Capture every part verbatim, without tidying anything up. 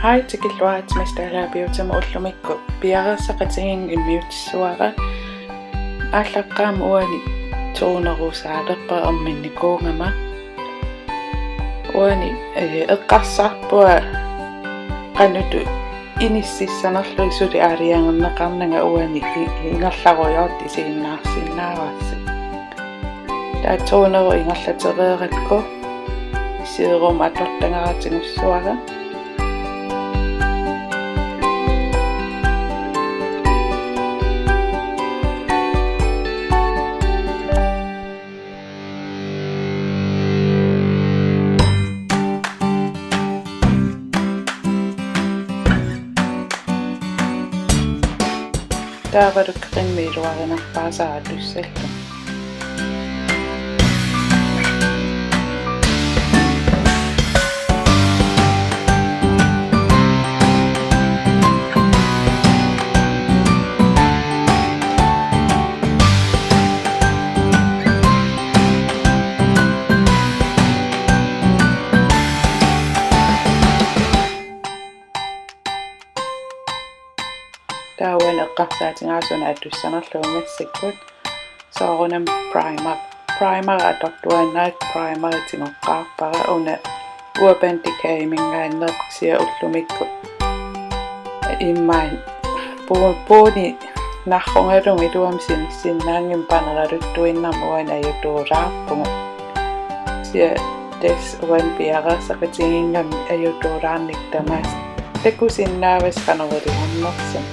Ai, tikilluaritsi Miss Dalager Beautymut. Ullumikkut piareersaqatigiinneq immiutissavara. Aallaqqaammut uani toneruusaalerpara erminnikuugama. Uani, eh, eqqarsarpunga qanoq inississanerlugu suli aalajangerneqarnanga uani i-, ingerlarujoortut isiginnaarsinnaavarsi. Taava toneru ingerlatereerakku serum atortagara tigussavara. Taavalu creme iluarinerpaasara atussallugu. Taava eqqarsaatigaara suna atussanerlugu massakkut. Soorunami primer. Primer atortuaannarlugu primer tigoqqaarpara, una Urban Decay-minngaanneersoq, kisianni ullumikkut immaqa puu-, puuni narrugalugu iluamik sinissinnaanngimmat paneraluttuinnarmik uani ajutoorlaarpugut. Kisianni tassa uani piareersaqatigiinneq ajutoorlaarnikkut tamaasa takusinnaavasi qanoq iliornersoq.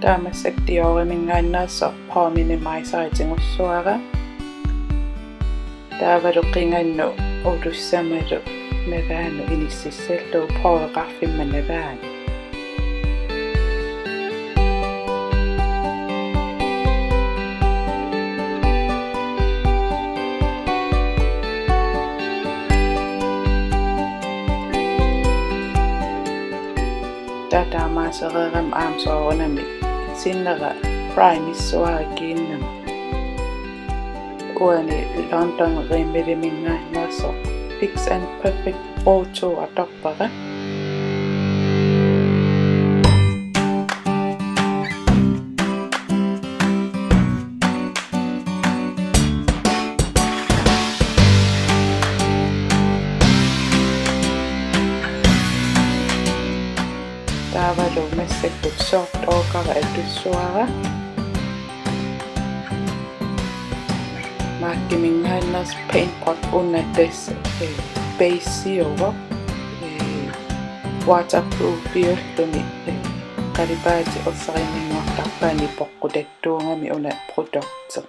Taava massakkut Dioriminngaanneersoq Pore Minimizer tigussavara. Taavalu qingannut ulussamalu nalaanut inississallugu poreqarfimma nalaani. Taava taamaasereerama aamma soorunami sinnera primissavara kiinnama. Uani London Rimmeliminngaanneersoq Fix and Perfect Pro to atorpara. Taavalu massakkut Soft Ochre atussavara. MAC-iminngaanneersoq Paint Pot, una tassa, eh, base-iuvoq, eh, waterproofiulluni, eh, qalipaatit ersarinninngortarpaat nipoqqutattuugami una produkti.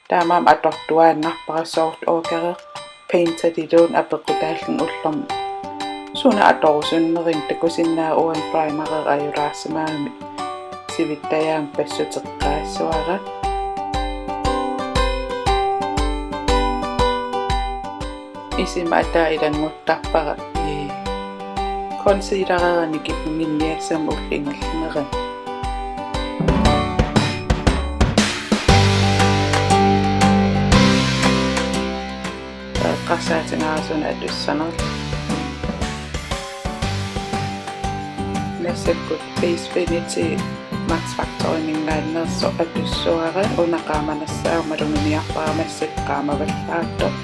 Taamaammat atortuaannarpara Soft Ochre Painterliluunniit apeqqutaalluni ullormut suna atorusunnerluni. Takusinnaavat uani primerera ajulaarsimagami sivittajaamik passuteqqaassavara. Isima ataa ilannguttarpara, ee, concealerera nikinnginniassammat ullup ingerlanerani. Eqqarsaatigaara suna atussanerlugu. Massakkut Facefinity Max Factoriminngaanneersoq atussavara, una qaamanersaaq maluginiarpara, massakkut qaamavallaartoq.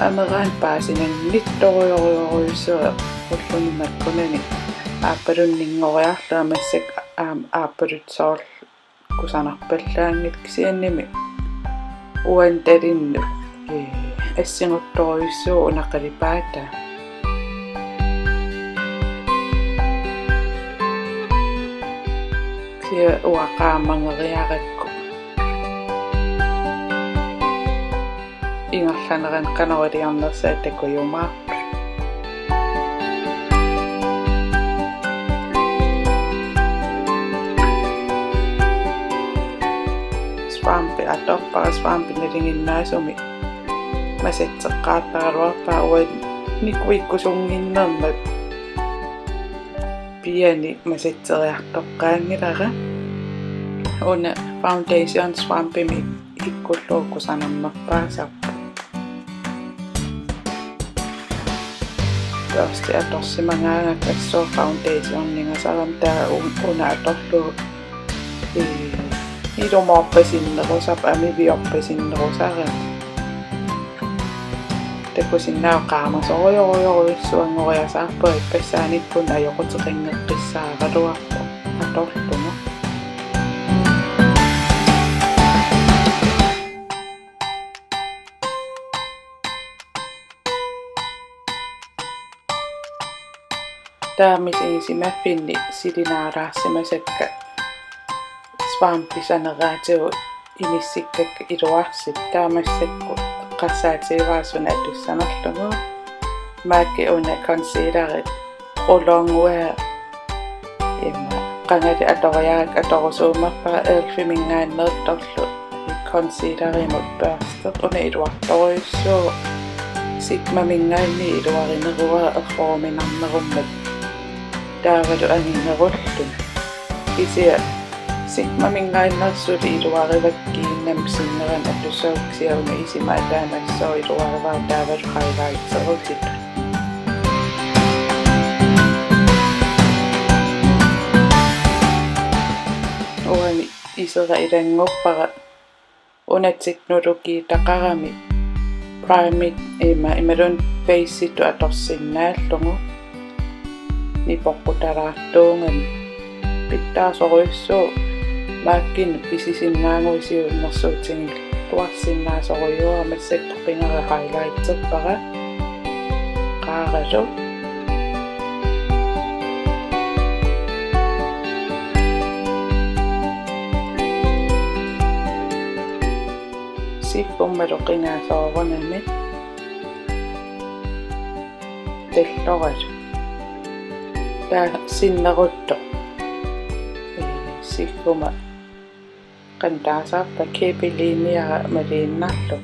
Ameraani paasinannittorujorujussuaq, ulluni makkunani aappalunninngoriarlunga massakkut aamma aappaluttoq soorlu kusanarpallaanngilaq, kisiannimi uani talinnut, ee, assinguttorujussuuvoq una qalipaataa. Kisianni uanga qaamageriarakku ingerlanerani qanoq iliornersoq takujumaarpoq. Paaspaampi nalinginnaasumik masatseqqaartaraluarpara uannikuikkusunnginnermat piani masatseriartoqqaanngilara. Una foundation svampimik ikkullugu kusanarnerpaasarpoq. Børsti atorsimagaangakku assut foundationingasarami taava un-, una atorlugu, ii, ilumoorpasinnerusarpoq, amiviorpasinnerusarami. Takusinnaavat qaamasorujorujorujussuanngoriasaarpunga, ippassaanikkut ajoquteqanngikkaluarpoq atorlugu. Taava misigisimaffinni silinaalaarsimasakka svampi saneraatigut inissikkakka iluarsippoq, taava massakkut eqqarsaatigivara suna atussanerlugu. MAC-ip una concealeri Prolong Wear ima qangali atoriarakku atorusuummerpara, e.l.f.-iminngaanneersorlu concealerimut børsti. Una iluartorujussuuvoq, Sigmaminngaanniit iluarineruara erroruminarnerummat taavalu anginerulluni. Kisianni Sigmaminngaanneersoq suli iluarivara kiinnama sinnerani atussagukkit, kisianni una isima ataanut assut iluarivara taavalu highlighterititut. Uani isera ilannguppara una teknologiitaqarami primit ima imaluunniit basetut atorsinnaallugu nipoqqutalaartuugami. Pitsaasorujussuuvoq MAC-inut pisisinnaaguit siunnersuutigilluarsinnaasorujuuara. Massakkut pigara highlighterpara qaaralu. Siffummalu qingaa soorunami talloralu. Taava sinneruttoq, ee, siffuma qantaasarpa kæbeliiniara maliinnarlugu.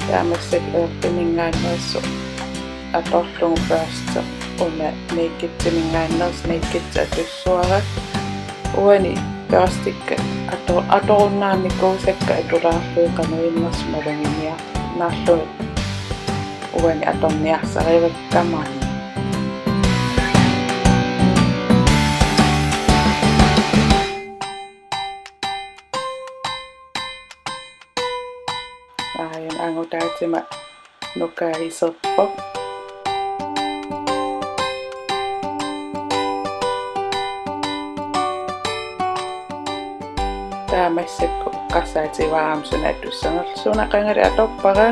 Taava massakkut e.l.f.-iminngaanneersoq atorlugu børsti una Nakediminngaanneersoq Naked atussavara. Uani børstikka ato-, atorunnaarnikuusakka atulaarlugit qanoq innersut maluginiarnarlugit. Uani atorniarsarivakka maani. Aajuna angutaatima nukaa iserpoq. Taava massakkut eqqarsaatigivara aamma suna atussanerlugu. Suna qangali atorpara?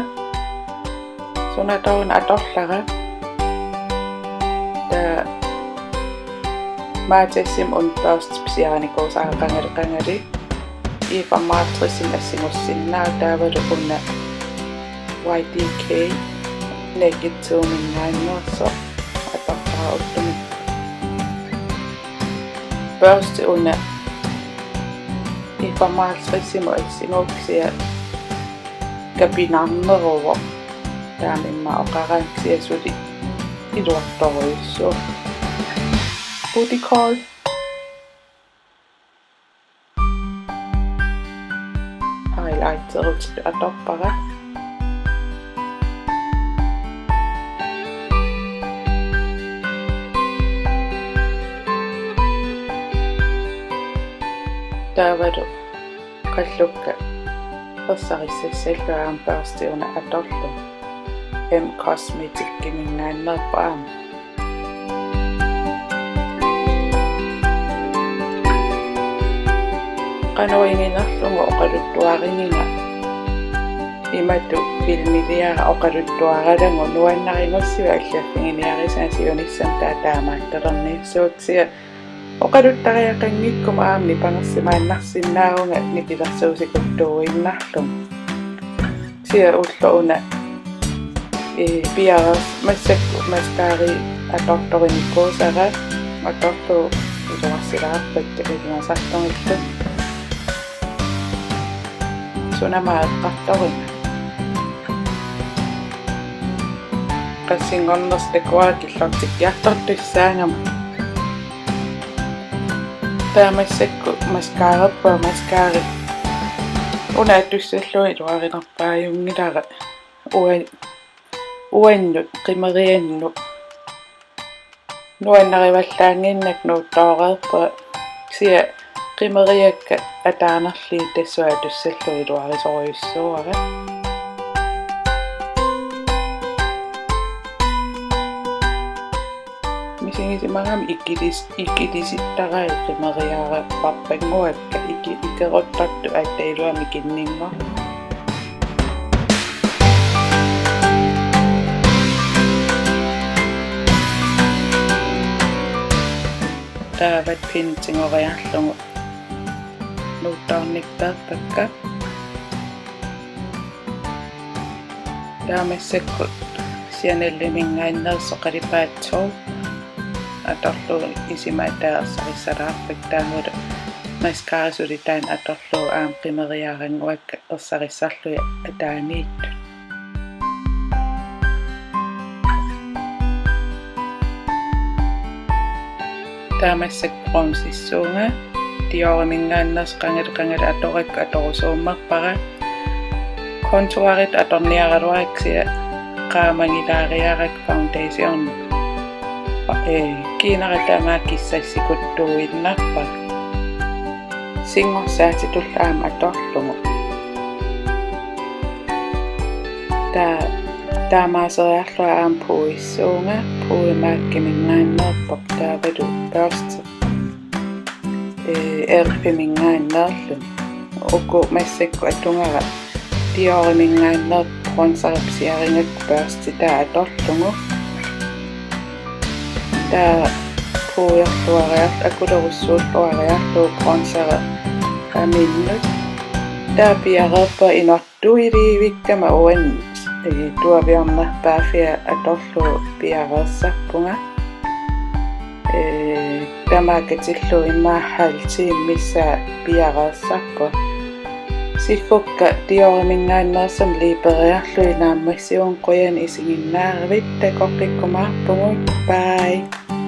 Suna taanna atorlara? Taava Matasimi una børsti pisiarinikuusara qangali qangali. E femoghalvtredsimik assingusinnaavoq, taavalu una Y D K Naked two-minngaanneersoq atorpara ullumikkut. Børsti una E femoghalvtredsimut assinguvoq, kisianni kapinarneruvoq. Taama immaqa oqaraangat, kisianni suli iluartorujussuuvoq. Booty Call. Highlighteritut atorpara. Taavalu qallukka ersarissassallugit aamma børsti una atorlugu. M Cosmetic-iminngaanneerpoq aamma. Qanoq iginerlugu oqaluttuarigiga. Imatut filmiliara oqaluttuaralagu, nuannarigussiuk allaffiginiarisaanga, siunissami taava taamaattoqarniassuuvoq, kisianni oqaluttariaqanngikkuma aamma nipangersimaannarsinnaavunga nipilersuusikuttuuinnarlugu. Kisianni ulloq una, ee, piareersoq massakkut mascara atortorinikuusara, atorlugu iluarsilaarpakka ilimasarlugillu. Sunama eqqartoringa. Qassinngornersoq takuara killortikkiartortussaagama. Taava massakkut mascararpunga, mascara una atussallugu iluarinerpaajunngilaq. Ua-, uannut, qimeriannut. Nuannarivallaannginnakku nuuttooreerpunga, kisianni qimeriakka ataanerlugit tassunga atussallugu iluarisorujussuuara. Misigisimagama ikilis-, ikilisittarai qimeriarapparpannguakka, iki-, ikeruttortut aatsaat iluamik ikinninngorlugit. Taava pinsigoriarlugu nuuttoornippeerpakka. Taava massakkut Chaneliminngaanneersoq qalipaat Taupe atorlugu isima ataa ersarissalaarpakka, taavalu mascara suli taanna atorlugu aamma qimeriarannguakka ersarissarlugit ataaniittut. Taava massakkut bronzissuunga. Dioriminngaanneersoq qangali qangali atorakku atorusuummerpara. Contourit atorniaraluarakku kisianni qaamagilaariarakku foundation. Ee, kiinara tamaat kissassikuttuinnarpara. Singorsaatitullu aamma atorlugu. Taava taamaaseriarlunga aamma puuissuunga, puui MAC-iminngaanneerpoq taavalu børsti, ee, e.l.f.-iminngaanneerluni. Uku massakkut atugara Dioriminngaanneerpoq bronzerip siarigakku børsti taanna atorlugu. Taava puuerluariarlugu, akulerussuulluariarlugu bronzeri qaminnut. Taava piareerpunga inortuilivikkama uani, ee, tuaviornerpaaffia atorlugu piareersarpunga. Ee, tamaat katillugu immaqa halv time missaa piareersarpunga. Siggukka Dioriminngaanneersumik liiperiarlugit naammassivugut, qujanaq isiginnaaravit, takoqqikkumaarpugut. Bye.